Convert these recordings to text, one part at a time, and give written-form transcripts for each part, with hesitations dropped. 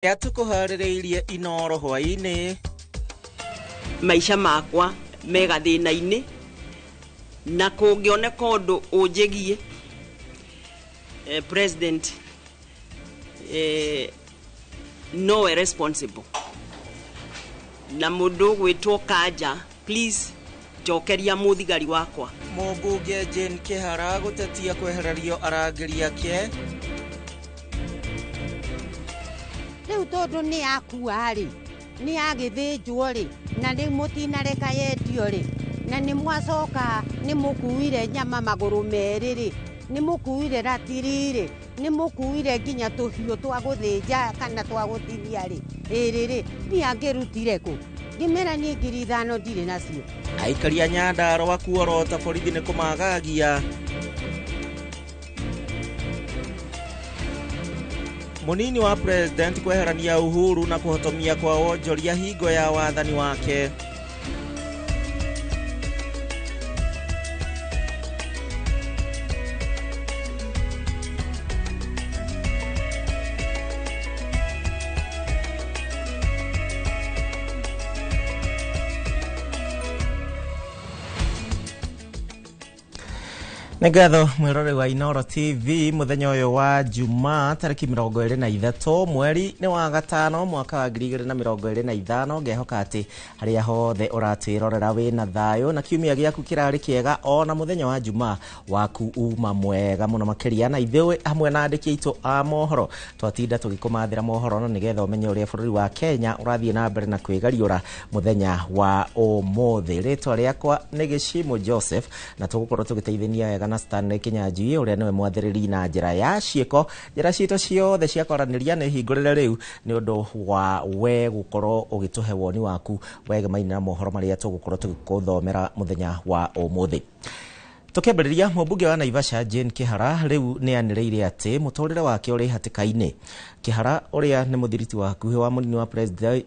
Tũkũharĩrĩirie Inooro hwaĩ-inĩ. Maica makwa me gathĩna-inĩ na kũngĩoneka ũndũ ũnjĩgiĩ president nowe responsible na mũndũ ũgwĩtwo Kanja, please njokeria mũthigari wakwa. Mũmbunge Jane Kĩhara gũtetia kwehererio arangĩri ake. Rĩu tondũ nĩ yakua-rĩ, nĩ yagĩthĩnjwo-rĩ, na rĩu mũtinareka yendio-rĩ, na nĩ mwacoka nĩ mũkuire nyama magũrũ merĩ-rĩ, nĩ mũkuire ratiri-rĩ, nĩ mũkuire nginya tũhiũ twa gũthĩnja kana twa gũtinia-rĩ, ĩrĩ-rĩ, niĩ angĩrutire kũ? Ngĩmera niĩ 5,000 ndirĩ nacio. Aikari a Nyandarũa kuorota borithi nĩ kũmagagia. Mũnini wa president kweherania Uhuru na kũhotomia kwa wonjoria hingo ya wathani wake. Nĩ ngatho mwĩroreri wa Inooro TV mũthenya ũyũ wa Jumaa tarĩki 23 mweri nĩ wa gatano mwaka wa 2025. Ngehoka atĩ harĩa hothe ũratwĩrorera wĩna thayũ na kiumia gĩaku kĩrarĩ kĩega ona mũthenya wa Jumaa waku uma mwega mũno makĩria. Na ithuĩ hamwe na andĩki aitũ a mohoro twatinda tũgĩkũmathĩra mohoro na nĩgetha ũmenye ũrĩa bũrũri wa Kenya ũrathiĩ na mbere na kwĩgariũra mũthenya wa ũmũthĩ. Rĩtwa rĩakwa nĩ Gĩcimũ Joseph na tũgũkorwo tũgĩteithania wega na Stanley Kinyanjui ũrĩa nĩwe mwathĩrĩri na njĩra ya ciĩko. Njĩra citũ ciothe cia kwaranĩria nĩ hingũrĩre rĩu nĩ ũndũ wa we gũkorwo ũgĩtũhe woni waku wegemaine na mohoro marĩa tũgũkorwo tũgĩkũthomera mũthenya wa ũmũthĩ. Tũkĩambĩrĩria, mũmbunge wa Naivasha Jane Kĩhara rĩu nĩ anĩrĩire atĩ mũtũrĩre wake ũrĩ hatĩka-inĩ. Kĩhara ũrĩa nĩ mũthiriti wa hakuhĩ wa mũnini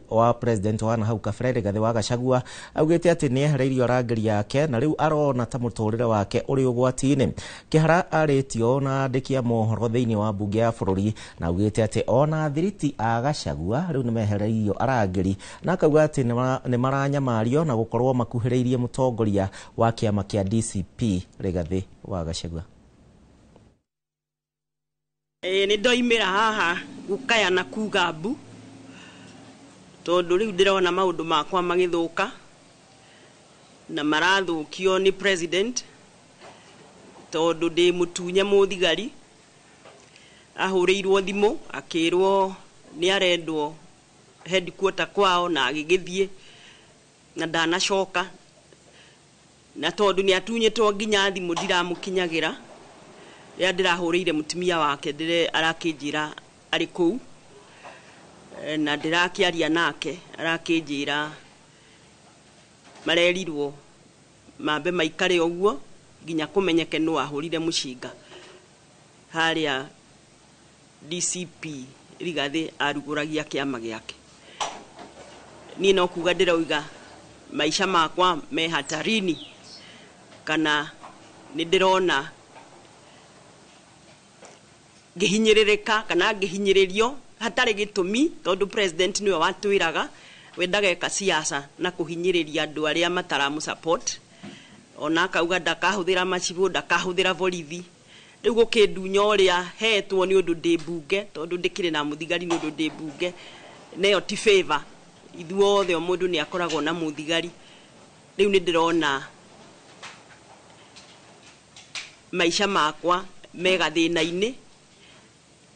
wa president wa nahau kabere Rigathĩ wa Gachagua augĩte atĩ nĩ ehereirio arangĩri ake na rĩu arona ta mũtũrĩre wake ũrĩ ũgwati-inĩ. Kĩhara arĩtio na andĩki a mohoro thĩinĩ wa mbunge ya bũrũri na augĩte atĩ ona athiriti a Gachagua rĩu nĩ mehereirio arangĩri na akauga atĩ nĩ maranyamario na gũkorwo makuhĩrĩirie mũtongoria wa kĩama kĩa DCP Rigathĩ wa Gachagua. Nĩ ndoimĩra haha gũkaya na kuga mbu tondũ rĩu ndĩrona maũndũ makwa magĩthũka na marathũkio nĩ president tondũ ndĩ mũtunye mũthigari. Ahũrĩirwo thimũ akĩrwo nĩ arendwo headquarter kwao na agĩgĩthiĩ na ndanacoka, na tondũ nĩ atunyĩtwo nginya thimũ ndiramũkinyagĩra. Rĩrĩa ndĩrahũrĩire mũtumia wake arakĩnjĩra arĩ kũu na ndĩrakĩaria nake arakĩnjĩra marerirwo mambe maikare ũguo nginya kũmenyeke nũ ahũrire mũcinga harĩa DCP Rigathĩ arugũragia kĩama gĩake. Niĩ no kuga ndĩrauga maica makwa me hatarini kana nĩ ndĩrona ngĩhinyĩrĩrĩka kana ngĩhinyĩrĩrio hatarĩ gĩtũmi tondũ president nĩwe watwĩraga we ndageka siasa na kũhinyĩrĩria andũ arĩa mataramũ support, ona akauga ndakahũthĩra macibũ, ndakahũthĩra borithi. Rĩu gũkĩndunya ũrĩa hetwo nĩ ũndũ ndĩ mbunge tondũ ndĩkĩrĩ na mũthigari nĩ ũndũ ndĩ mbunge, neyo ti favor. Ithuothe o mũndũ nĩ akoragwo na mũthigari. Rĩu nĩ ndĩrona maica makwa me gathĩna-inĩ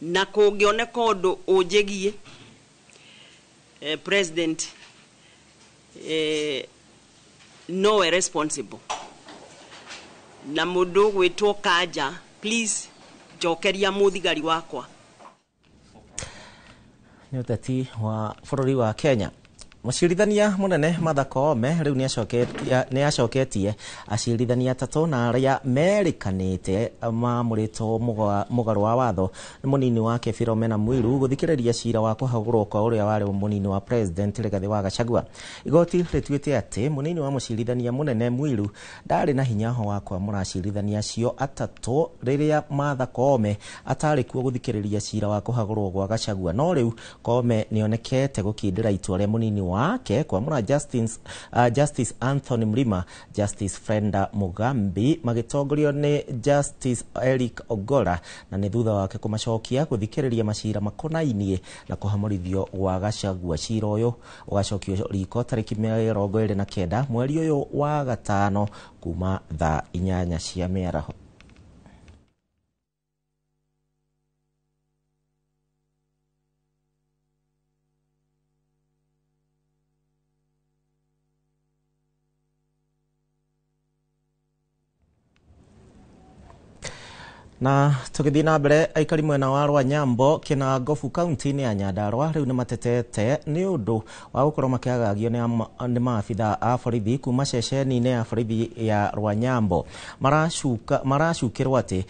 na kũngĩoneka ũndũ ũnjĩgiĩ president nowe responsible na mũndũ ũgwĩtwo Kanja, please njokeria mũthigari wakwa. Nĩ ũteti wa bũrũri wa Kenya. Mũcirithania mũnene Martha Koome rĩu nĩacoketie acirithania atatũ na arĩa merĩkanĩte mamũrĩtwo mũgarũ wa watho nĩ mũnini wake Philomena Mwilu gũthikĩrĩria cira wa kũhagũrwo kwa ũrĩa warĩ mũnini wa president Rigathĩ wa Gachagua. Igoti rĩtuĩte atĩ mũnini wa mũcirithania mũnene Mwilu ndarĩ na hinya wa kwamũra acirithania acio atatũ rĩrĩa Martha Koome atarĩ kuo gũthikĩrĩria cira wa kũhagũrwo gwa Gachagua. No rĩu Koome nĩonekete gũkindĩra itua rĩa mũnini wake kwamũra Justice Anthony Mrima, Justice Frenda Mugambi magĩtongorio nĩ Justice Eric Ogola, na nĩ thutha wake kũmacokia gũthikĩrĩria macira makonainie na kũhamũrithio gwa Gachagua. Cira ũyũ ũgacokio riko tarĩki 29 mweri ũyũ wa gatano kuma thaa 8 cia mĩaraho. Na tũgĩthiĩ na mbere, aikari mwena wa Rwanyambo Kĩnangobu kaunti-inĩ ya Nyandarua rĩu nĩmatetete nĩ ũndũ wa gũkorwo makĩagagio nĩ maabitha a borithi kuma ceceni-inĩ ya borithi ya Rwanyambo. Maracukĩrwo atĩ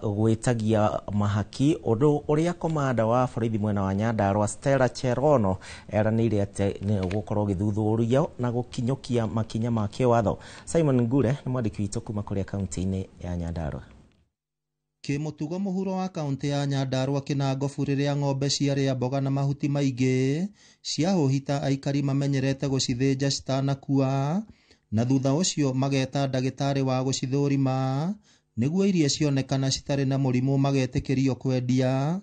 gwĩtagia mahaki, ũndũ ũrĩa komanda wa borithi mwena wa Nyandarua Stella Cherono eranĩire atĩ nĩ ũgũkorwo ũgĩthuthurio na gũkinyũkia makinya ma kĩwatho. Simon Ngure nĩ mwandĩki witũ kuma kũrĩa kaunti-inĩ ya Nyandarua. Kĩmũtugo mũhuro wa kaunti ya Nyandarua Kĩnangobu rĩrĩa ng'ombe ciarĩa mboga na mahuti maingĩ ciahũhita aikari mamenyerete gũcithĩnja citanakua, na thutha ũcio mageta ndagĩtarĩ wa gũcithũrima nĩguo iria cionekana citarĩ na mũrimũ magetĩkĩrio kwendia.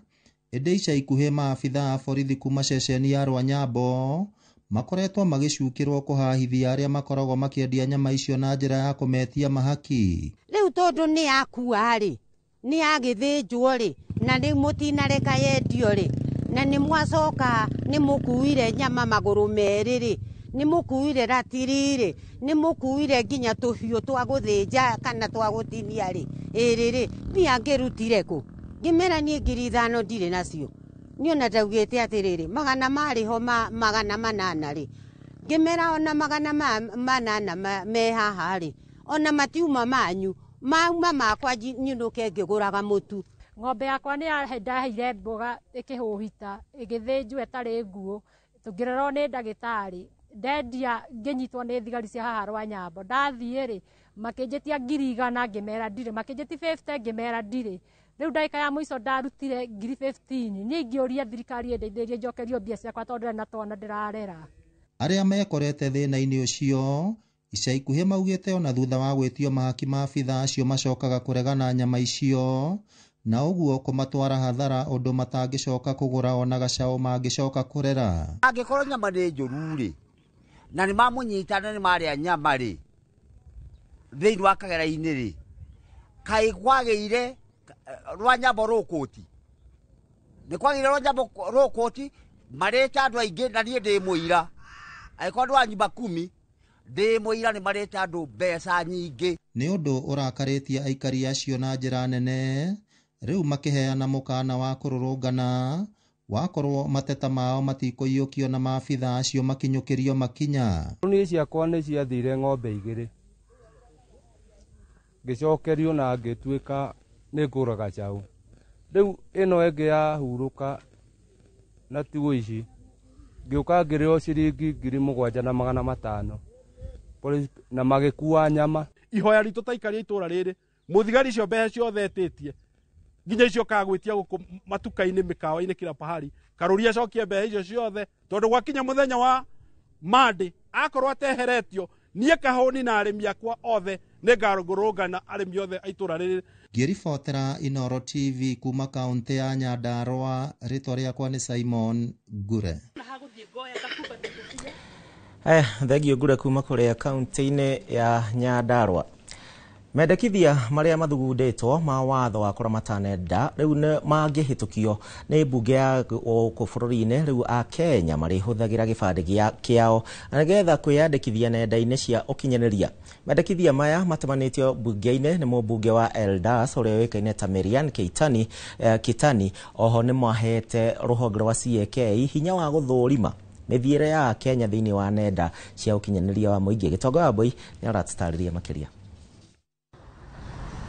Ĩndĩ ica ikuhĩ maabitha a borithi kuma ceceni ya Rwanyambo makoretwo magĩcukĩrwo kũhahithia arĩa makoragwo makĩendia nyama icio na njĩra ya kũmetia mahaki. Rĩu tondũ nĩ yakua rĩ, nĩ yagĩthĩnjwo rĩ, na rĩu mũtinareka yendio rĩ, na nĩ mwacoka nĩ mũkuire nyama magũrũ merĩ rĩ, nĩ mũkuire ratiri rĩ, nĩ mũkuire nginya tũhiũ twa gũthĩnja kana twa gũtinia rĩ, ĩrĩ rĩ, mbia ngĩrutire kũ? Ngĩmera niĩ 5,000 ndirĩ nacio. Niĩ ona ndaugĩte atĩrĩrĩ, magana marĩ ho 800 rĩ, ngĩmera ona 800 me haha rĩ, ona matiuma manyu, mauma makwa nyinũke ngĩgũraga mũtu. Ng'ombe yakwa nĩ ndaheire mboga ĩkĩhũhita ĩgĩthĩnjwo ĩtarĩ nguũ, tũngĩrorwo nĩ ndagĩtarĩ, ndendia ngĩnyitwo nĩ thigari cia haha Rwanyambo. Ndathiĩ rĩ, makĩnjĩtia 100,000 ngĩmera ndirĩ, makĩnjĩtia 50 ngĩmera ndirĩ. Rĩu ndagĩka ya mũico ndarutire 15,000. Niĩ ingĩũria thirikari ĩndeithĩrĩrie njokerio mbia ciakwa tondũ ndarĩ na twana ndĩrarera. Arĩa mekorete thĩna-inĩ ũcio ica ikuhĩ maugĩte ona thutha wa gwĩtio mahaki maabitha acio macokaga kũregana nyama icio, na ũguo kũmatwara hathara ũndũ matangĩcoka kũgũra ona gacaũ mangĩcoka kũrera. Angĩkorwo nyama nĩ njũru rĩ, na nĩ mamũnyita na nĩ marĩa nyama rĩ, thĩinĩ wa kagera-inĩ rĩ, kaĩ kwagĩire Rwanyambo rũkũti? Nĩ kwagĩire Rwanyambo rũkũti, marĩte andũ aingĩ na niĩ ndĩ mũira. Angĩkorwo andũ a nyumba kumi, ndĩ mũira nĩ marĩte andũ mbeca nyingĩ. Nĩ ũndũ ũrakarĩtie aikari acio na njĩra nene, rĩu makĩheana mũkana wa kũrũrũngana wakorwo mateta mao matikũiyũkio na maabitha acio makinyũkĩrio makinya. Niĩ ciakwa nĩ ciathire ng'ombe 2, ngĩcokerio na ngĩtuĩka nĩ ngũra gacaũ. Rĩu ĩno ĩngĩ yahurũka na ti ũici, ngĩũka ngĩrĩo ciringi 7,500 na magĩkua nyama. Ihoya ritũ ta aikari a itũra rĩrĩ, mũthigari icio mbeca ciothe etĩtie nginya icio kagwĩtia gũkũ matuka-inĩ, mĩkawa-inĩ, kila pahali, karũria acokie mbeca icio ciothe, tondũ gwakinya mũthenya wa Monday akorwo ateheretio, niĩ kahũni na arĩmi akwa othe nĩngarũrũngana arĩmi othe a itũra rĩrĩ. Ngĩribotera Inooro TV kuma kaunti ya Nyandarua, rĩtwa rĩakwa nĩ Simon Ngure. Thengio Ngure kuma kũrĩa kaunti-inĩ ya Nyandarua. Mendekithia marĩa mathugundĩtwo ma watho wa kũramata nenda rĩu nĩ mangĩhĩtũkio nĩ mbunge ya gũkũ bũrũri-inĩ, rĩu a Kenya marĩhũthagĩra gĩbandĩ kĩao nĩgetha kwĩyandĩkithia nenda-inĩ cia ũkinyanĩria. Mendekithia maya matamanĩtio mbunge-inĩ nĩ mũmbunge wa Eldas ũrĩa ũĩkaine ta Marian Kitani. Oho nĩ mahete rũhonge rwa CAK hinya wa gũthũrima Mĩthiĩre ya Kenya thĩinĩ wa nenda cia ũkinyanĩria wa mũingĩ. Gĩtonga wa Mbui nĩ aratũtarĩria makĩria.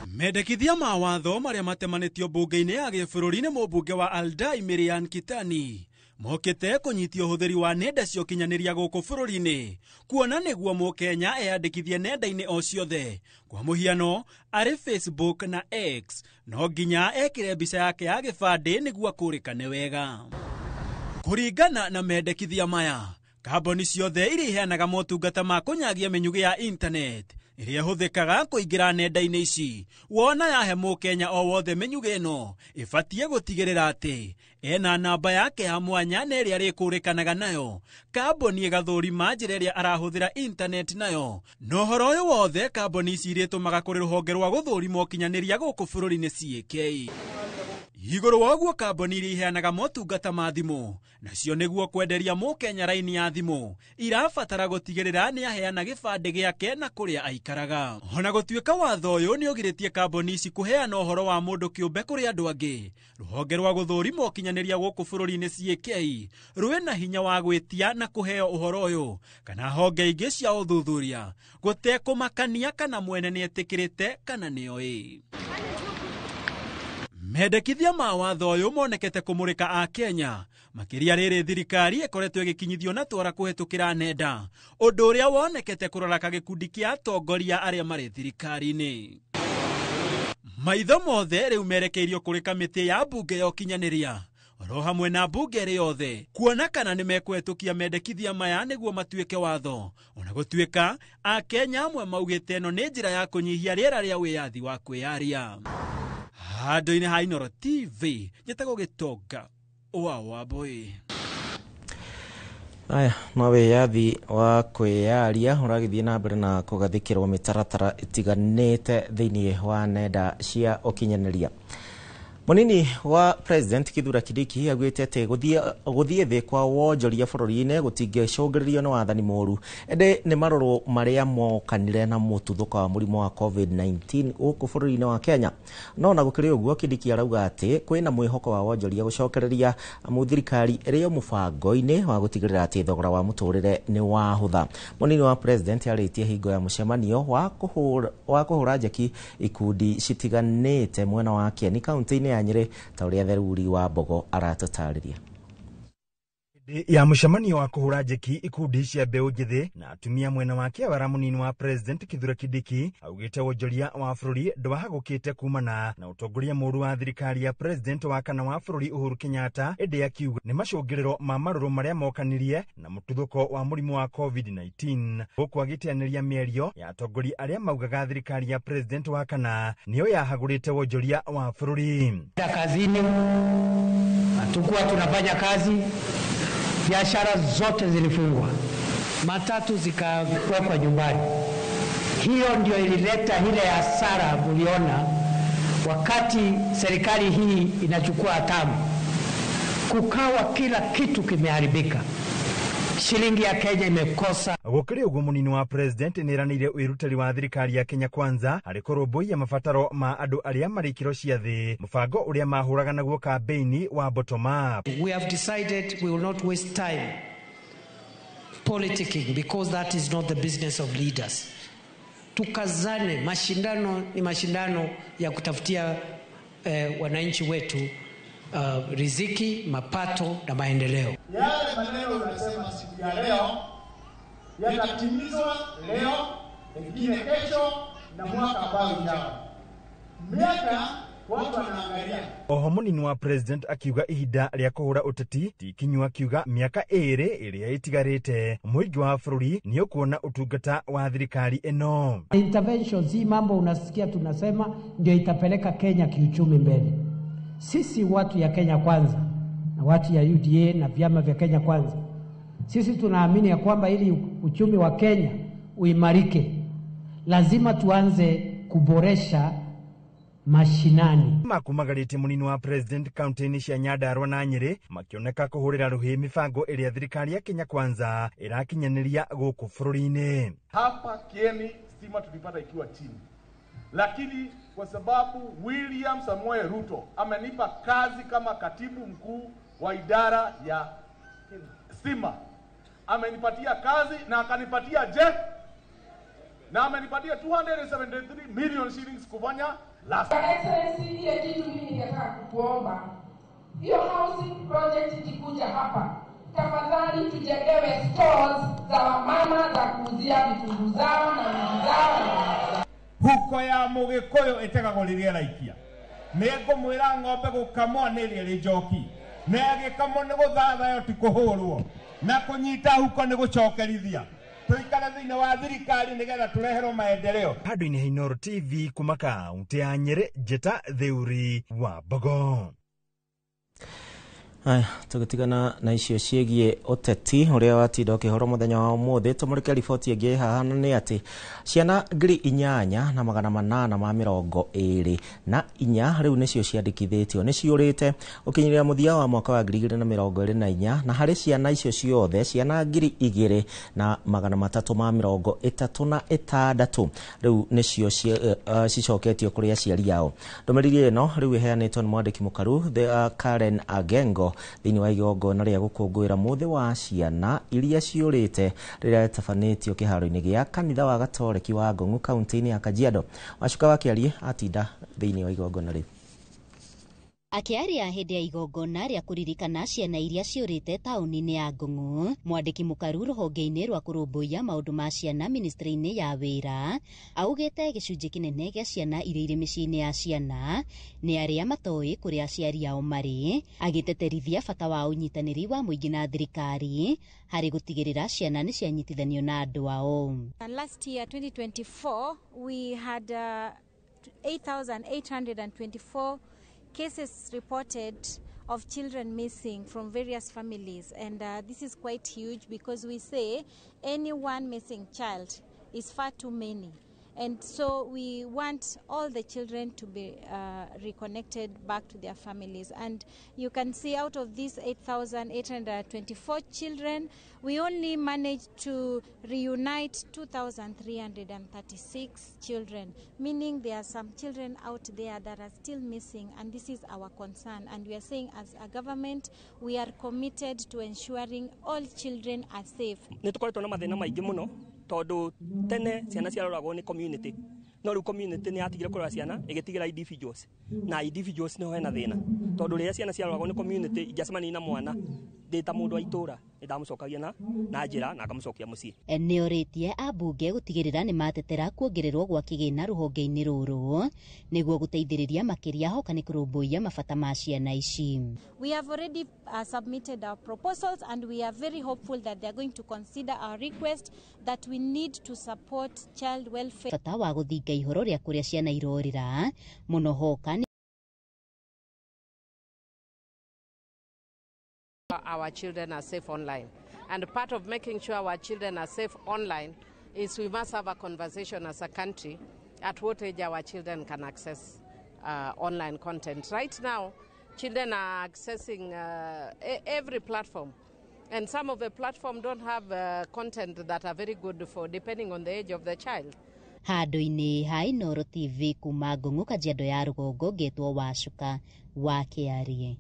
Mendekithia ma watho marĩa matemanĩtio mbunge-inĩ ya gĩbũrũri nĩ mũmbunge wa Aldai Miriam Kitani mokĩte kũnyitia ũhũthĩri wa nenda cia ũkinyanĩria gũkũ bũrũri-inĩ, kuona nĩguo mũkenya eyandĩkithie nenda-inĩ o ciothe. Kwa mũhiano, arĩ Facebook na X no nginya ekĩre mbica yake ya gĩbandĩ nĩguo akũrĩkane wega. Kũringana na mendekithia maya, kambuni ciothe iria iheanaga motungata ma kũnyagia mĩnyugĩ ya internet ĩrĩa ĩhũthĩkaga kũingĩra nenda-inĩ ici, wona yahe mũkenya o wothe mĩnyugĩ ĩno ĩbatiĩ gũtigĩrĩra atĩ ena namba yake ya mwanya na ĩrĩa arĩkũrĩkanaga nayo. Kambuni ĩgathũrima njĩra ĩrĩa arahũthĩra internet nayo, na ũhoro ũyũ wothe kambuni ici irĩtũmaga kũrĩ rũhonge rwa gũthũrima ũkinyanĩria gũkũ bũrũri-inĩ CAK. Igũrũ wa ũguo, kambuni iria iheanaga motungata ma thimũ nacio nĩguo kwenderia mũkenya raini ya thimũ irabatara gũtigĩrĩra nĩ aheana gĩbandĩ gĩake na kũrĩa aikaraga. Ona gũtuĩka watho ũyũ nĩ ũgirĩtie kambuni ici kũheana ũhoro wa mũndũ kĩũmbe kũrĩ andũ angĩ, rũhonge rwa gũthũrima ũkinyanĩria gũkũ bũrũri-inĩ CAK rwĩna hinya wa gwĩtia na kũheo ũhoro ũyũ kana honge ingĩ cia ũthuthuria gũtekũmakania kana mwene nĩ etĩkĩrĩte kana nĩoĩ. Mendekithia ma watho ũyũ monekete kũmũrĩka a Kenya makĩria rĩrĩ thirikari ĩkoretwo ĩgĩkinyithio na twara kũhetũkĩra nenda, ũndũ ũrĩa wonekete kũrora gĩkundi kĩa atongoria arĩa marĩ thirikari-inĩ. Maitho mothe rĩu merekeirio kũrĩ kamĩtĩ ya mbunge ya ũkinyanĩria oro hamwe na mbunge ĩrĩ yothe kuona kana nĩ mekũhetũkia mendekithia maya nĩguo matuĩke watho. Ona gũtuĩka akenya amwe maugĩte ĩno nĩ njĩra ya kũnyihia rĩera rĩa wĩyathi wa kwĩyaria. Handũ-inĩ ha Inooro TV njĩtagwo Gĩtonga wa Wambui. Aya no wĩyathi wa kwĩyaria ũragĩthiĩ na mbere na kũgathĩkĩrwo mĩtaratara ĩtiganĩte thĩinĩ wa nenda cia ũkinyanĩria. Mũnini wa President Kithure Kindiki augĩte atĩ gũthiĩ thĩ kwa wonjoria bũrũri-inĩ gũtingĩcũngĩrĩrio nĩ wathani mũru, ĩndĩ nĩ marũrũ marĩa mokanire na mũtuthũko wa mũrimũ wa COVID-19 gũkũ bũrũri-inĩ wa Kenya. No na gũkĩrĩ ũguo, Kindiki arauga atĩ kwĩna mwĩhoko wa wonjoria gũcokereria amu thirikari ĩrĩ o mũbango-inĩ wa gũtigĩrĩra atĩ thogora wa mũtũrĩre nĩ wahũtha. Mũnini wa President arĩtie hingo ya mũcemanio wa kũhũra njeki ikundi citiganĩte mwena wa Kieni kaunti-inĩ ya Nyĩrĩ, ta ũrĩa Theruri wa Mbogo aratũtarĩria. Ya mũcemanio wa kũhũra njeki ikundi cia mbeũ njĩthĩ na atumia mwena wa kĩawara, mũnini wa President Kithure Kindiki augĩte wonjoria wa bũrũri ndwahagũkĩte kumana na ũtongoria mũũru wa thirikari ya President wa kana wa bũrũri Uhuru Kenyatta, ĩndĩ akiuga nĩ macũngĩrĩro ma marũrũ marĩa mokanirie na mũtuthũko wa mũrimũ wa COVID-19, gũkũ agĩteanĩria mĩario ya atongoria arĩa maugaga thirikari ya President wa kana nĩyo yahagũrĩte wonjoria wa bũrũri. Kazini hatukuwa tunafanya kazi, biashara zote zilifungwa, matatu zikawekwa nyumbani. Hiyo ndio ilileta ile hasara mliona wakati serikali hii inachukua hatamu, kukawa kila kitu kimeharibika. Shilingi ya Kenya imekosa. Gũkĩrĩ ũguo, mũnini wa President nĩeranĩire wĩrutĩri wa thirikari ya Kenya Kwanza harĩ kũrũmbũiya mabataro ma andũ arĩa marĩ ikĩro cia thĩ, mũbango ũrĩa mahũraga naguo kambĩini wa bottom up. We have decided we will not waste time politicking because that is not the business of leaders. Tukazane, mashindano ni mashindano ya kutafutia wananchi wetu riziki, mapato na maendeleo. Yale maneno unasema siku ya leo yatatimizwa leo, pengine kesho na mwaka ambao ujao. Miaka watu wanaangalia. Oho mũnini wa President akiuga ihinda rĩa kũhũra ũteti ti ikinyu, akiuga mĩaka ĩrĩ ĩrĩa ĩtigarĩte mũingĩ wa bũrũri nĩ ũkuona ũtungata wa thirikari ĩno. Interventions, hii mambo unasikia tunasema ndio itapeleka Kenya kiuchumi mbele. Sisi watu ya Kenya Kwanza na watu ya UDA na vyama vya Kenya Kwanza, sisi tunaamini ya kwamba ili uchumi wa Kenya uimarike, lazima tuanze kuboresha mashinani. Makumagarĩtie mũnini wa President kaunti-inĩ cia Nyandarua na Nyĩrĩ makĩoneka kũhũrĩra rũhĩ mĩbango ĩrĩa thirikari ya Kenya Kwanza ĩrakinyanĩria gũkũ bũrũri-inĩ. Hapa Kieni stima tulipata ikiwa chini, lakini kwa sababu William Samoei Ruto amenipa kazi kama katibu mkuu wa idara ya stima, Amenipatia kazi na akanipatia je na amenipatia 273 million shillings kufanya last. Your Excellency, ile kitu mimi ningetaka kukuomba, hiyo housing project ikikuja hapa, tafadhali tujengewe stores za wamama za kuuzia vitunguu zao na minji zao. Huko ya Mũgĩkũyũ ĩtegagwo rĩrĩa ĩraikia. Nĩ ngũmwĩra ng'ombe gũkamwo nĩ ĩrĩa ĩrĩ njoki, na ĩgĩkamwo nĩ gũthathayo ti kũhũrwo, na kũnyita huko nĩ gũcokerithia. Tũikare thĩinĩ wa thirikari nĩgetha tũreherwo maendeleo. Handũ-inĩ ha Inooro TV kuma kaunti ya Nyĩrĩ, Njĩta Theuri wa Mbogo. Aya, tũgĩtigana na icio ciĩgiĩ ũteti ũrĩa watinda ũkĩhorwo mũthenya wa ũmũthĩ, tũmũrĩke riboti ĩngĩ haha nĩ atĩ ciana 8824 rĩu nĩcio ciandĩkithĩtio nĩ ciũrĩte ũkinyĩria mũthia wa mwaka wa 2024, na harĩ ciana icio ciothe ciana 2336 rĩu nĩcio cicoketio kũrĩ aciari ao. Ndũmĩrĩri ĩno rĩu ĩheanĩtwo nĩ mwandĩki mũkaru Karen Agengo thĩinĩ wa igongona rĩa gũkũngũĩra mũthĩ wa ciana iria ciũrĩte rĩrĩa rĩtabanĩtio kĩharo-inĩ gĩa kanitha wa Gatoreki wa Ngong'u kaunti-inĩ ya Kajiado. Wacuka wa Kĩarie atinda thĩinĩ wa igongona rĩu. Akĩaria hĩndĩ ya igongona rĩa kũririkana ciana iria ciũrĩte taũni-inĩ ya Ngong'u, mwandĩki mũkaru rũhonge-inĩ rwa kũrũmbũiya maũndũ ma ciana ministry-inĩ ya wĩra augĩte gĩcunjĩ kĩnene gĩa ciana iria irĩ mĩciĩ-inĩ ya ciana nĩ arĩa matoĩ kũrĩa aciari ao marĩ, agĩteterithia bata wa ũnyitanĩri wa mũingĩ na thirikari harĩ gũtigĩrĩra ciana nĩ cianyitithanio na andũ ao. Last year 2024 we had 8,824 cases reported of children missing from various families, and this is quite huge because we say any one missing child is far too many, and so we want all the children to be reconnected back to their families. And you can see out of these 8,824 children, we only managed to reunite 2,336 children, meaning there are some children out there that are still missing, and this is our concern. And we are saying as a government, we are committed to ensuring all children are safe. Nĩ tũkoretwo na mathĩna maingĩ mũno tondũ tene ciana ciaroragwo nĩ community, no rĩu community nĩ yatigire kũrora ciana ĩgĩtigĩra individuals, na individuals nĩho hena thĩna tondũ rĩrĩa ciana ciaroragwo nĩ community ingĩacemania na mwana ndĩ ta mũndũ wa itũra nĩ ndamũcokagia na njĩra na ngamũcokia mũciĩ. Nĩorĩtie ambunge gũtigĩrĩra nĩ matetera kuongererwo gwa kĩgĩna rũhonge-inĩ rũrũ nĩguo gũteithĩrĩria makĩria hoka nĩ kũrũmbũiya mabata ma ciana ici. We have already submitted our proposals, and we are very hopeful that they are going to consider our request that we need to support child welfare. Bata wa gũthinga ihoro rĩa kũrĩa ciana irorĩra mũno hoka our children are safe online. And part of making sure our children are safe online is we must have a conversation as a country at what age our children can access online content. Right now, children are accessing every platform. And some of the platforms don't have content that are very good for depending on the age of the child. Handũ-inĩ ha Inooro TV kuma Ngong'u Kajiado ya rũgongo ngetwo Wacuka wa Kĩarie.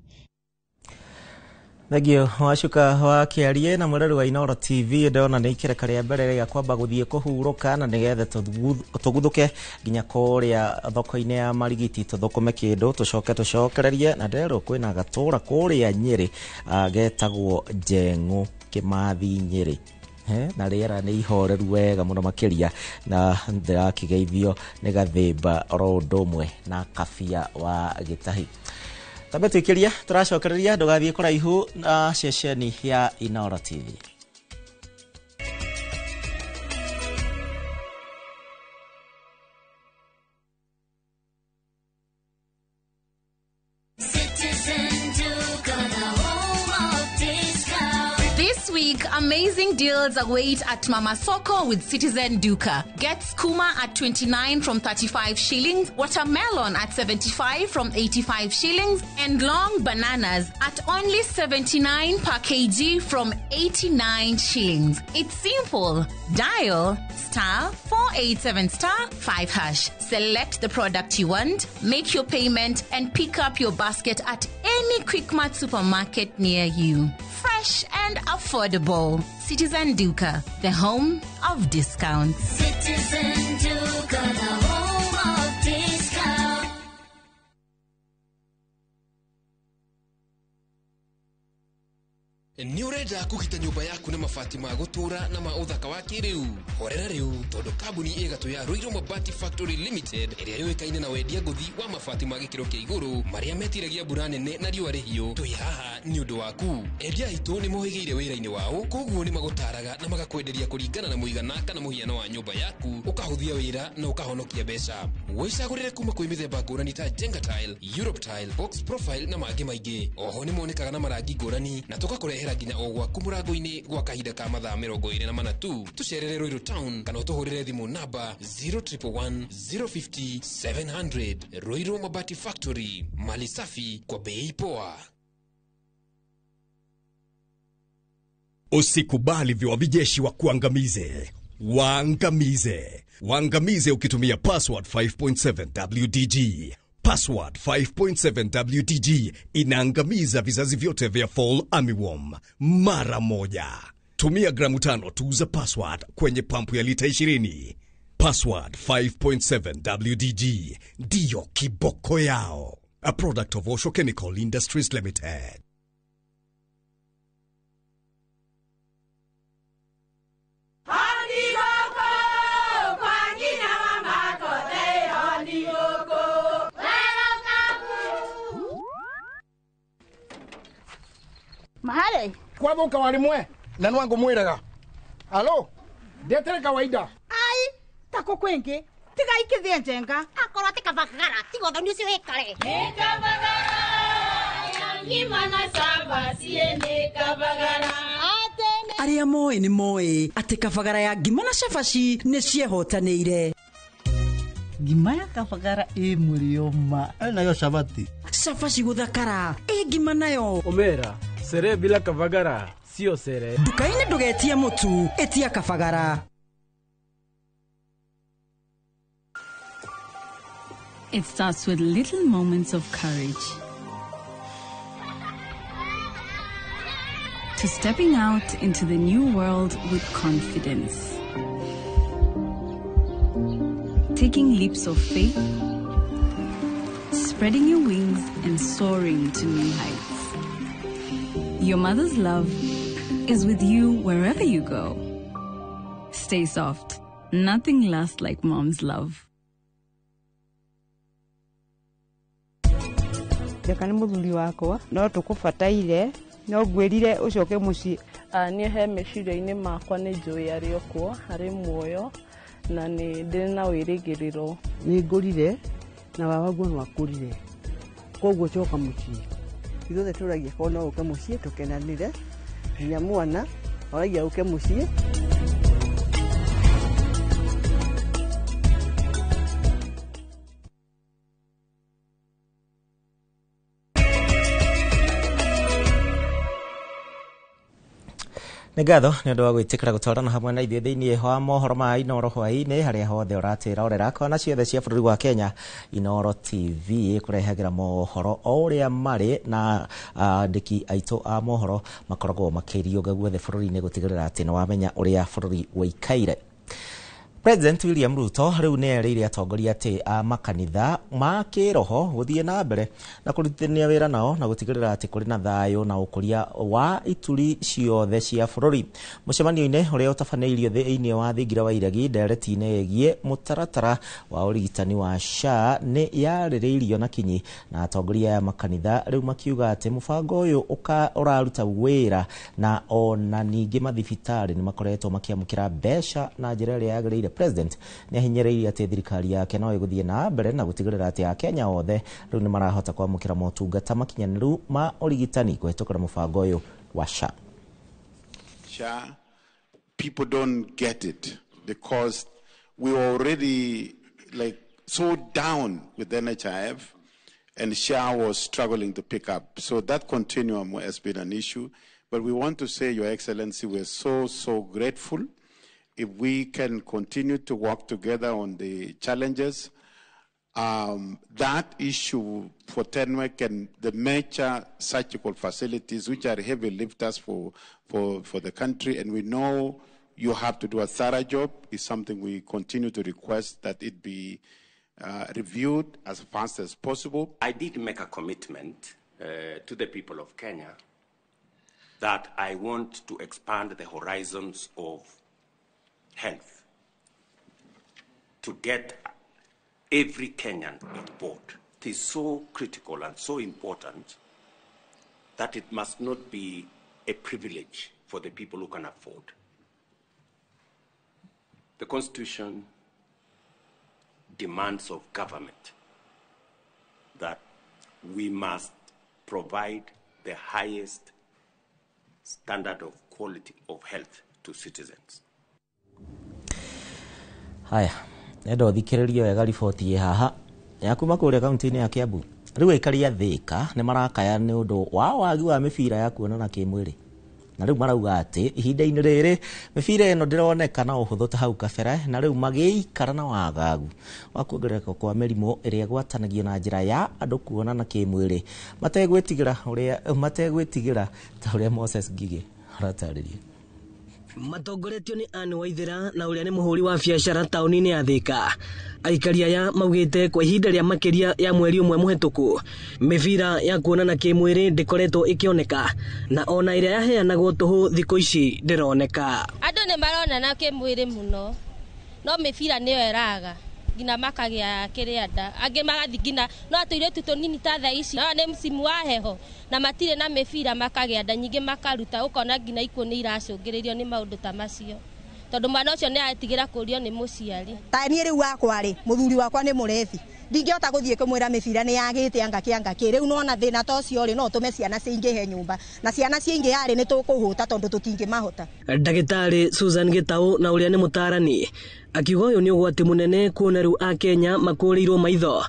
Thengio Wacuka wa Kĩarie na mwĩrori wa Inooro TV, ndona nĩ ikereka rĩa mbere rĩa kwamba gũthiĩ kũhurũka na nĩgetha tũguthũke nginya kũrĩa thoko-inĩ ya Marigiti tũthũkũme kĩndũ tũcoke tũcokererie, na nderwo kwĩna gatũra kũrĩa Nyĩrĩ getagwo Njeng'ũ Kĩmathi Nyĩrĩ. Na rĩera nĩ ihoreru wega mũno makĩria, na ndĩrakĩgeithio nĩ Gathĩmba oro ũndũ ũmwe na Kabia wa Gĩtahi. Tambe tuikiria tũracokereria, ndũgathiĩ kũraihu na ceceni ya Inooro TV. This week, amazing deals await at Mama Soko with Citizen Duka. Get skuma at 29 from 35 shillings, watermelon at 75 from 85 shillings, and long bananas at only 79 per kg from 89 shillings. It's simple. Dial *487*5#. Select the product you want, make your payment, and pick up your basket at any Quickmart supermarket near you. fresh and affordable. Citizen Duka, the home of discounts. Citizen Duka, the home of discount. Nĩ ũrenda kũgita nyũmba yaku na mabati ma gũtũũra na ma ũthaka wa kĩrĩu? Horera rĩu, tondũ kambuni ĩgatũ ya Ruiru Mabati Factory Limited, ĩrĩa yũĩkaine na wendia ngũthi wa mabati ma gĩkĩro kĩa igũrũ marĩa metiragia mbura nene na riũa rĩhiũ, twĩ haha nĩ ũndũ waku. Endia aitũ nĩ mohĩgĩire wĩra-inĩ wao, koguo nĩ magũtaraga na magakwenderia kũringana na mũigana kana mũhiano wa nyũmba yaku, ũkahũthia wĩra na ũkahonokia mbeca. Wĩcagũrĩre kuma kwĩ mĩthemba ngũrani ta Jenga Tile, Europe Tile, Box Profile na mangĩ maingĩ. Oho nĩ monekaga na marangi ngũrani na tũgakũrehera nginya o gwaku mũrango-inĩ gwa kahinda ka mathaa 24 tu. Tũcerere Ruiru Town kana ũtũhũrĩre thimũ namba 0111 050 700. Ruiru Mabati Factory, mali safi kwa bei poa. Usikubali viwavijeshi wa kuangamize. Waangamize. Waangamize ukitumia password 5.7 WDG. Password 5.7 WDG inaangamiza vizazi vyote vya fall armyworm mara moja. Tumia gramu 5 tu za password kwenye pampu ya lita 20. Password 5.7 WDG ndiyo kiboko yao. A product of Osho Chemical Industries Limited. Mahale kwathuka warimwe na nwangu mwiraga alo ndetere kawaida ai tako kwingi tiga ikithie njenga akorwo ti kabagara tiga uthoni ucio wikare ni kabagara ya ngima na cabaci ni kabagara. Arĩa moĩ nĩ moĩ atĩ kabagara ya ngima na cabaci nĩ ciehotanĩire. Ngima ya kabagara ĩ mũrĩo ma nayo cabaci. Cabaci gũthakara ĩ ngima nayo. Omera sere bila kabagara sio sere. Nduka-inĩ ndũgetie mũtu, ĩtia kabagara. It starts with little moments of courage. To stepping out into the new world with confidence. Taking leaps of faith, spreading your wings and soaring to new heights. Your mother's love is with you wherever you go. Stay soft. Nothing lasts like mom's love. Njeka nĩ mũthuri wakwa no tũkũbataire no ngwĩrire ũcoke mũciĩ. Niĩ he meciria-inĩ makwa nĩ njũĩ arĩ o kuo, arĩ muoyo na nĩ ndĩ na wĩrĩgĩrĩro. Nĩ ngũrire na baba guo no akũrire, koguo coka mũciĩ. Ithuothe tũragia korwo no ũke mũciĩ tũkenanĩre, nginya mwana oragia ũke mũciĩ. Nĩ ngatho nĩ ũndũ wa gwĩtĩkĩra gũtwarana hamwe na ithuĩ thĩinĩ wa mohoro ma Inooro hwaĩ-inĩ harĩa hothe ũratwĩrorera kona ciothe cia bũrũri wa Kenya. Inooro TV ĩkũrehagĩra mohoro o ũrĩa marĩ na andĩki aitũ a mohoro makoragwo makĩriũnga guothe bũrũri-inĩ gũtigĩrĩra atĩ nĩ wamenya ũrĩa bũrũri ũikaire. President William Ruto rĩu nĩ erĩire atongoria atĩ a makanitha ma kĩroho gũthiĩ na mbere na kũrutithania wĩra nao na gũtigĩrĩra atĩ kũrĩ na thayũ na ũkũria wa ituri ciothe cia bũrũri. Mũcemanio-inĩ ũrĩa ũtabanĩirio thĩinĩ wa thingira wa Iregi, ndereti-inĩ ĩgiĩ mũtaratara wa ũrigitani wa SHA nĩ yarĩrĩirio na kinyi na atongoria aya makanitha rĩu makiuga atĩ mũbango ũyũ ũraruta wĩra na ona ningĩ mathibitarĩ nĩ makoretwo makĩamũkĩra mbeca na njĩra ĩrĩa yagĩrĩire. President nĩ ahinyĩrĩirie atĩ thirikari yake no ĩgũthiĩ na mbere na gũtigĩrĩra atĩ Akenya othe rĩu nĩ marahota kwamũkĩra motungata makinyanĩru ma ũrigitani kũhĩtũkĩra mũbango ũyũ wa SHA. SHA, people don't get it because we were already like so down with NHIF and SHA was struggling to pick up. So that continuum has been an issue. But we want to say, Your Excellency, we're so, so grateful. If we can continue to work together on the challenges, That issue for Tenwek and the major surgical facilities, which are heavy lifters for the country, and we know you have to do a thorough job, is something we continue to request that it be reviewed as fast as possible. I did make a commitment to the people of Kenya that I want to expand the horizons of health to get every Kenyan on board. It is so critical and so important that it must not be a privilege for the people who can afford. The Constitution demands of government that we must provide the highest standard of quality of health to citizens. Haya, endo thikĩrĩrie wega riboti ĩ haha ya kuma kũrĩa kaunti-inĩ ya Kiambu. Rĩu aikari a Thĩka nĩ marakaya nĩ ũndũ wa wagi wa mĩbira ya kuonana kĩmwĩrĩ, na rĩu marauga atĩ ihinda-inĩ rĩrĩ mĩbira ĩno ndĩroneka na ũhũthũ ta hau kabere, na rĩu magĩikara na wagagu wa kuongerereka kwa mĩrimũ ĩrĩa ĩgwatanagio na njĩra ya andũ kuonana kĩmwĩrĩ mategwĩtigĩra ta ũrĩa Moses Ngigĩ aratarĩria. Matongoretio nĩ Anne Waithera na ũrĩa nĩ mũhũri wa biacara taũni-inĩ ya Thĩka. Aikari aya maugĩte kwa ihinda rĩa makĩria ya mweri ũmwe mũhetũku mĩbira ya kuonana kĩmwĩrĩ ndĩkoretwo ĩkĩoneka, na ona ĩrĩa yaheanagwo tũhũ thikũ ici ndĩroneka. Andũ nĩ maronana kĩmwĩrĩ mũno, no mĩbira nĩyo ĩraga nginya makagĩa kĩrĩa nda, angĩ magathi nginya no tũirĩtu tũnini ta thaa ici, no nĩ msimu wa heho na matirĩ na mĩbira, makagĩa nda nyingĩ makaruta, ũkona nginya ikuũ nĩ iracũngĩrĩrio nĩ maũndũ ta macio, tondũ mwana ũcio nĩ aretigĩra kũrio nĩ mũciari. Ta niĩ rĩu wakwa rĩ, mũthuri wakwa nĩ mũrebi, ndingĩhota gũthiĩ kũmwĩra mĩbira nĩ yagĩte anga kĩ anga kĩ. Rĩu nona thĩna ta ũcio rĩ, no ũtũme ciana cingĩhe nyũmba, na ciana cingĩha rĩ, nĩ tũkũhũta tondũ tũtingĩmahota. Ndagĩtarĩ Susan Gĩtaũ na ũrĩa nĩ mũtaarani akiuga ũyũ nĩ ũgwati mũnene kuona rĩu Akenya makũrĩirwo maitho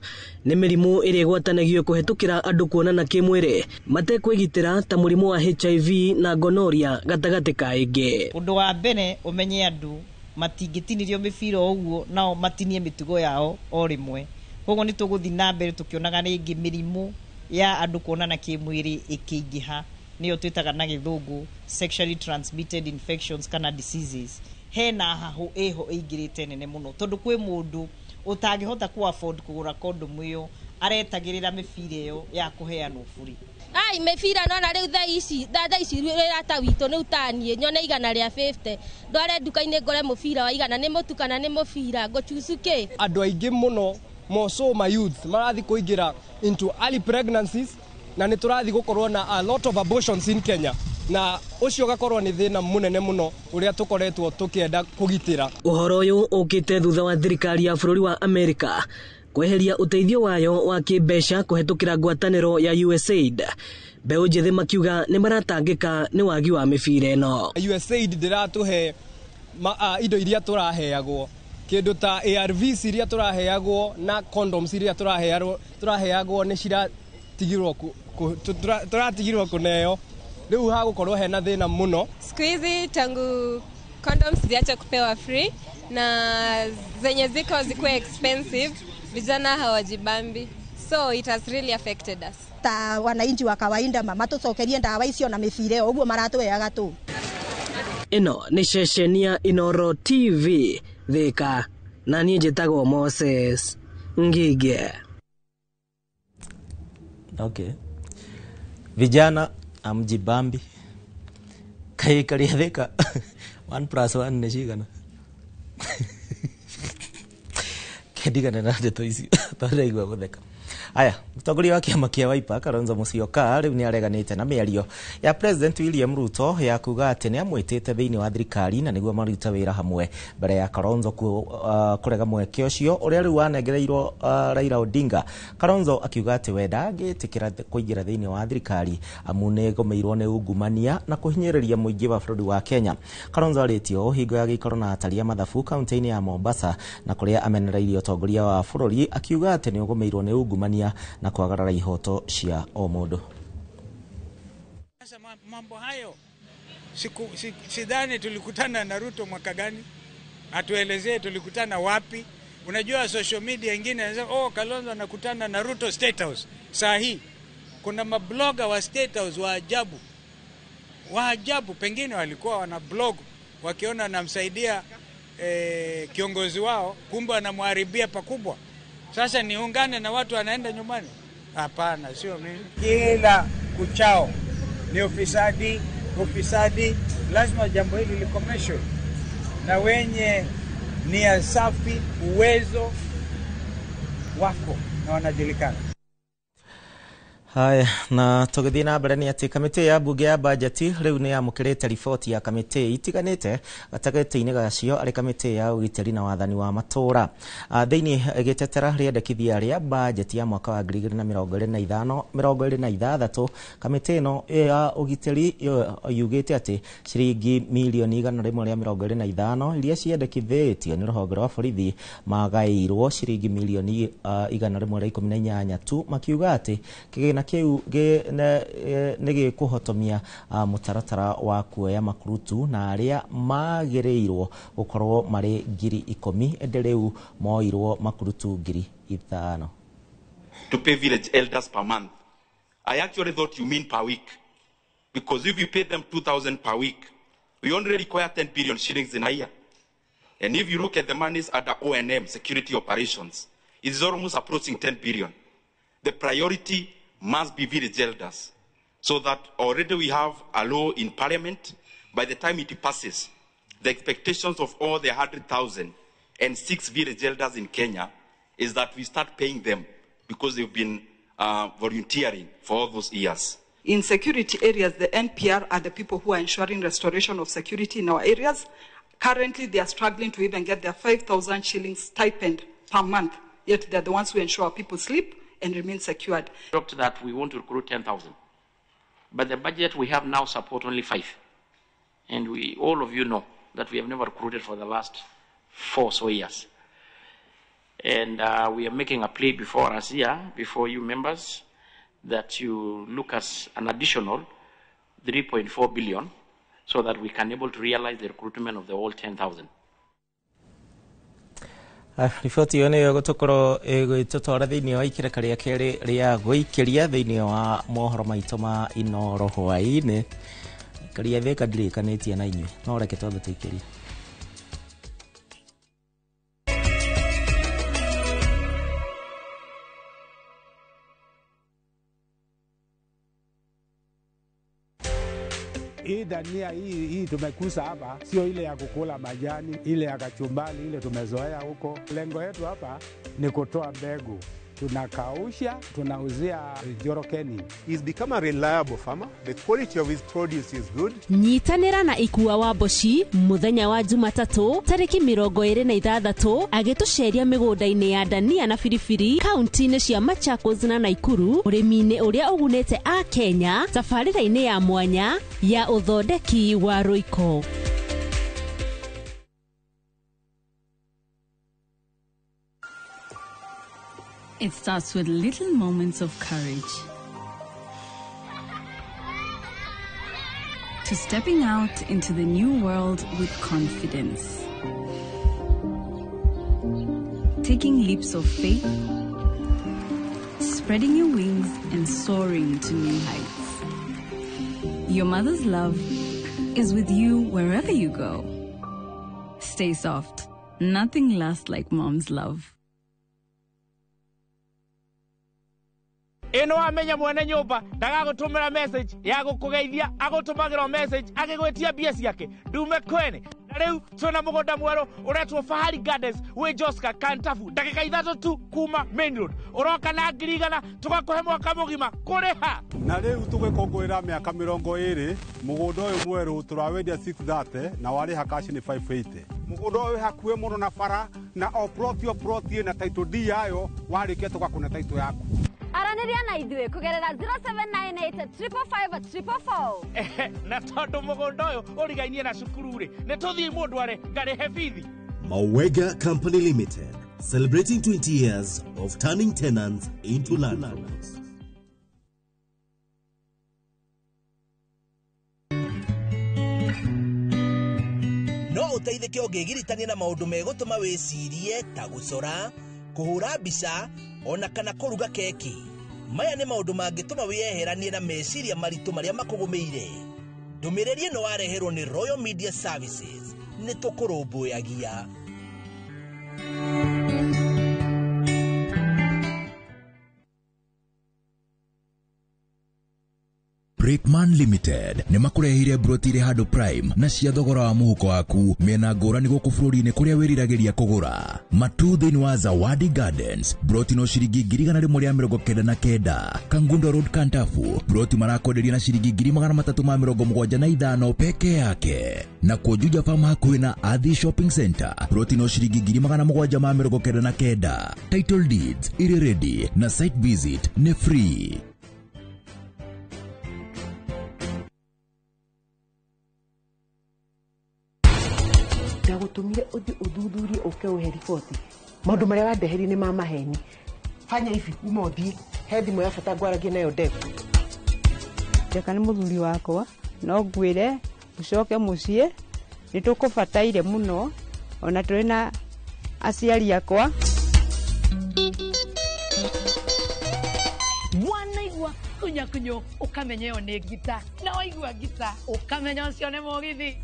nĩ mĩrimũ ĩrĩa ĩgwatanagio kũhetũkĩra andũ kuonana kĩmwĩrĩ matekwĩgitĩra ta mũrimũ wa HIV na gonorrhea gatagatĩ ka ĩngĩ. Ũndũ wa mbere ũmenye andũ matingĩtinĩrio mĩbira ũguo nao matinie mĩtugo yao o rĩmwe. Koguo nĩ tũgũthiĩ na mbere tũkĩonaga rĩngĩ mĩrimũ ya andũ kuonana kĩmwĩrĩ ĩkĩingĩha, nĩyo twĩtaga na gĩthũngũ sexually transmitted infections kana diseases. Hena hahũ ĩho ĩingĩrĩte nene mũno tondũ kwĩ mũndũ ũtangĩhota ku afford kũgũra kondomu ĩyo, aretagĩrĩra mĩbira ĩyo ya kũheanwo buri. Ai mĩbira nona rĩu thaa ici wĩra ta witũ nĩ ũtaniĩ nyone 150 ndware nduka-inĩ ngore mũbira wa 100 nĩ mũtu kana nĩ mũbira ngũchucu kĩ. Andũ aingĩ mũno moso ma youth marathi kũingĩra into early pregnancies, na nĩ tũrathi gũkorwo na a lot of abortions in Kenya, na ũcio ũgakorwo nĩ thĩna mũnene mũno ũrĩa tũkoretwo tũkĩenda kũgitĩra. Ũhoro ũyũ ũkĩte thutha wa thirikari ya bũrũri wa Amerika kweheria ũteithio wayo wa kĩmbeca kũhetũkĩra ngwatanĩro ya USAID. Mbeũ njĩthĩ makiuga nĩ maratangĩka nĩ wagi wa mĩbira ĩno. USAID ndĩratũhe indo iria tũraheagwo, kĩndũ ta ARVs iria tũraheagwo na condoms iria tũraheagwo nĩ ciratigirwo tũratigirwo kũneo. Rĩu hagũkorwo hena thĩna mũno. Siku hizi tangu condoms ziache kupewa free na zenye ziko zikuwe expensive, vijana hawajibambi, so it has really affected us. Ta wananchi wa kawaida mama tũcokerie ndawa icio na mĩbira ũguo maratũheaga tũ. Ĩno nĩ ceceni ya Inooro TV Thĩka, na niĩ njĩtagwo Moses Ngige. Okay. Vijana amjibambi kaikaria Thĩka 1 + 1 nĩ cigana? Kendigana na ndeto ici tondũ ndaigua gũtheka. Aya, mũtongoria wa kĩama kĩa Wiper Kalonzo Musyoka rĩu nĩ areganĩte na mĩario ya President William Ruto ya kuga atĩ nĩ amwĩtĩte thĩinĩ wa thirikari na nĩguo maruta wĩra hamwe, mbere ya Kalonzo kũrega mweke ũcio ũrĩa rĩu wanengereirwo Raila Odinga. Kalonzo akiuga atĩ we ndangĩtĩkĩra kũingĩra thĩinĩ wa thirikari amu nĩ ĩgũmĩirwo nĩ ungumania na kũhinyĩrĩria mũingĩ wa bũrũri wa Kenya. Kalonzo arĩtie ũũ hingo ya gĩikaro na atari a mathabu kaunti-inĩ ya Mombasa, na kũrĩa amenereirie ũtongoria wa bũrũri akiuga atĩ nĩ ũgũmĩirwo nĩ ungumania na kwagarara ihoto cia o mũndũ. Sasa mambo hayo sidhani tulikutana na Ruto mwaka gani, atuelezee tulikutana wapi Unajua social media ingine anasema oh, Kalonzo anakutana na Ruto State House. Saa hii kuna mabloga wa State House wa ajabu. Wa ajabu, pengine walikuwa wana blog wakiona anamsaidia kiongozi wao, kumbe anamharibia pakubwa. Sasa niungane na watu wanaenda nyumbani? Hapana, sio mimi. Kila kuchao ni ufisadi, ufisadi. Lazima jambo hili likomeshwe, na wenye nia safi, uwezo wako na wanajulikana. Haya, na tũgĩthiĩ na mbere nĩ atĩ kamĩtĩ ya mbunge ya bajeti rĩu nĩ yamũkĩrĩte riboti ya kamĩtĩ itiganĩte gatagatĩ-inĩ gacio arĩ kamĩtĩ ya ũgitĩri na wathani wa matũũra. Thĩinĩ ĩgĩtetera rĩendekithia rĩa bajeti ya mwaka wa 2025 26, kamĩtĩ ĩno ya ũgitĩri yugĩte atĩ ciringi mirioni 125 iria ciendekithĩtio nĩ rũhonge rwa borithi magaĩirwo ciringi mirioni 118 tu, makiuga atĩ kĩgĩna kĩu nĩ gĩkũhotomia mũtaratara wa kuoya makurutu na arĩa magĩrĩirwo gũkorwo marĩ 10,000 ĩndĩ rĩu moirwo makurutu 5,000. To pay village elders per month. I actually thought you mean per week, because if you pay them 2,000 per week, we only require 10 billion shillings in a year. And if you look at the monies under O&M, security operations, it is almost approaching 10 billion. The priority must be village elders, so that already we have a law in parliament. By the time it passes, the expectations of all the 100,006 village elders in Kenya is that we start paying them, because they've been volunteering for all those years. In security areas, the NPR are the people who are ensuring restoration of security in our areas. Currently, they are struggling to even get their 5,000 shillings stipend per month, yet they're the ones who ensure people sleep and remain secured. Talked that we want to recruit 10,000, but the budget we have now support only 5. And we, all of you know that we have never recruited for the last 4 or so years. And we are making a plea before us here, before you members, that you look at an additional 3.4 billion so that we can able to realize the recruitment of the all 10,000. Riboti ĩyo nĩyo ĩgũtũkorwo ĩgĩtũtwara thĩinĩ wa ikĩrĩka rĩa kerĩ rĩa gũikĩria thĩinĩ wa mohoro maitũ ma Inooro hwaĩ-inĩ. Karia Thĩka ndirĩkanĩtie na inyuĩ, no reke twambe tũikĩrie. Hii dania hii tumekusa hapa sio ile ya kukula majani, ile ya kachumbali ile tumezoea huko. Lengo yetu hapa ni kutoa mbegu. Tunakausha, tunauzia Jorokeni. He's become a reliable farmer. The quality of his produce is good. Nyitanĩra na Ikua wa Mboci mũthenya wa Jumatatũ tarĩki 26 agĩtũceria mĩgũnda-inĩ ya dania na biribiri kaunti-inĩ cia Machakos na Naikuru, ũrĩmi-inĩ ũrĩa ũgunĩte a Kenya tabarĩra-inĩ ya mwanya ya ũthondeki wa rũiko. It starts with little moments of courage. To stepping out into the new world with confidence. Taking leaps of faith, spreading your wings and soaring to new heights. Your mother's love is with you wherever you go. Stay soft. Nothing lasts like mom's love. Ĩno wamenya mwene nyũmba ndagagũtũmĩra message ya gũkũgeithia, agũtũmagĩra message agĩgwĩtia mbia ciake ndume kwene. Na rĩu twĩna mũgũnda mwerũ ũretwo Fahari Gardens wĩ Joska Kantafu, ndagĩka 3 tu kuma main road. Ũroka na 100,000 tũgakũhe mwaka mũgima kũrĩha. Na rĩu tũgĩkũngũĩra mĩaka 20 mũgũnda ũyũ mwerũ tũrawendia 630 na warĩha cash nĩ 580. Mũgũnda ũyũ wĩ hakuhĩ mũno na bara na o plot o plot ĩna title deed yayo, warĩkia tũgakũne title yaku. Aranĩria na ithuĩ kũgerera 0798 555 444. Na tondũ mũgũnda ũyũ ũrigainie na cukuru rĩ, nĩ tũthiĩ mũndũ are ngarĩhe bithi. Mawega Company Limited, celebrating 20 years of turning tenants into landlords. No ũteithĩke ũngĩgiritania na maũndũ megũtũma wĩcirie ta gũcora, kũhũra mbica ona kana kũruga keki. Maya nĩ maũndũ mangĩtũma wĩyeheranie na meciria maritũ marĩa makũgũmĩire. Ndũmĩrĩri ĩno wareherwo nĩ Royal Media Services. Nĩ tũkũrũmbũyagia. Brickman Limited nĩ makũrehire broti irĩ handũ prime na cia thogora wa mũhuko waku mĩena ngũrani gũkũ bũrũri-inĩ kũrĩa wĩriragĩria kũgũra. Matu thĩinĩ wa Zawadi Gardens, broti no ciringi 199,000. Kangundo Road Kantafu, broti marakwenderia na ciringi 375,000 peke yake. Na Juja Farm hakuhĩ na Athi Shopping Center, broti no ciringi 799,000. Title deeds iri ready na site visit ni free. Ndagũtũmire ũthiĩ ũthuthurie ũke ũhe riboti maũndũ marĩa wandeherie nĩ ma maheni. Fanya hivi, uma ũthiĩ he thimũ ya bata ngwaragie nayo ndefu. Njeka nĩ mũthuri wakwa no ngwĩre ũcoke mũciĩ nĩ tũkũbataire mũno ona tũrĩ na aciari akwa. Wanaigua kunyakunyo ũkamenya ĩyo nĩ ngita, na waigua ngita ũkamenya ũcio nĩ mũgithi.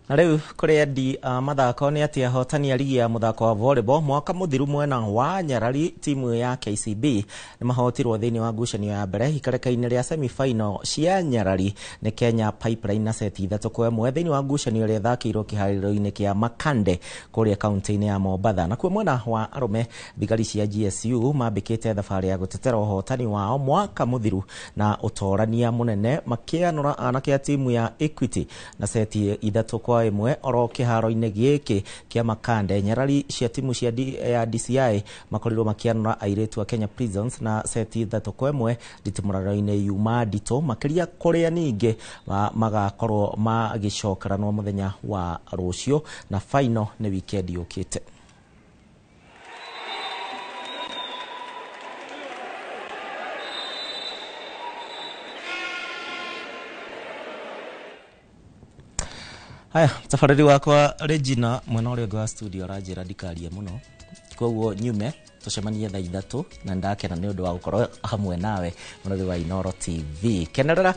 Na rĩu kũrĩ endi a mathako nĩ atĩ ahotani a rigi ya mũthako wa volleyball mwaka mũthiru mwena wa Nyarari timu ya KCB nĩ mahotirwo thĩinĩ wa ngucanio ya mbere ikereka-inĩ rĩa semi-final cia Nyarari nĩ Kenya Pipeline na seti 3-1 thĩinĩ wa ngucanio ĩrĩa ĩthakĩirwo kĩharĩro-inĩ kĩa Makande kũrĩa kaunti-inĩ ya Mombatha. Nakuo mwena wa arũme thigari cia GSU mambĩkĩte thabarĩ ya gũtetera ũhotani wao mwaka mũthiru na ũtorania mũnene makĩanũra anake a timu ya Equity na seti 3-1 oro kĩharo-inĩ gĩkĩ kĩa Makande. Nyarari cia timu cia ya DCI makorirwo makĩanũra airĩtu a Kenya Prisons na seti 3-1 nditimũrano-inĩ yuma nditũ makĩria kũrĩa ningĩ magakorwo magĩcokeranwo mũthenya wa rũciũ na final nĩ wikendi yũkĩte. Haya, tabarĩri wakwa Regina mwena ũrĩa ũngĩ wa studio aranjĩra ndikarie mũno, koguo nyume tũcemanie thaa 3 na ndakena nĩ ũndũ wa gũkorwo hamwe nawe mũrori wa Inooro TV. Kenerera.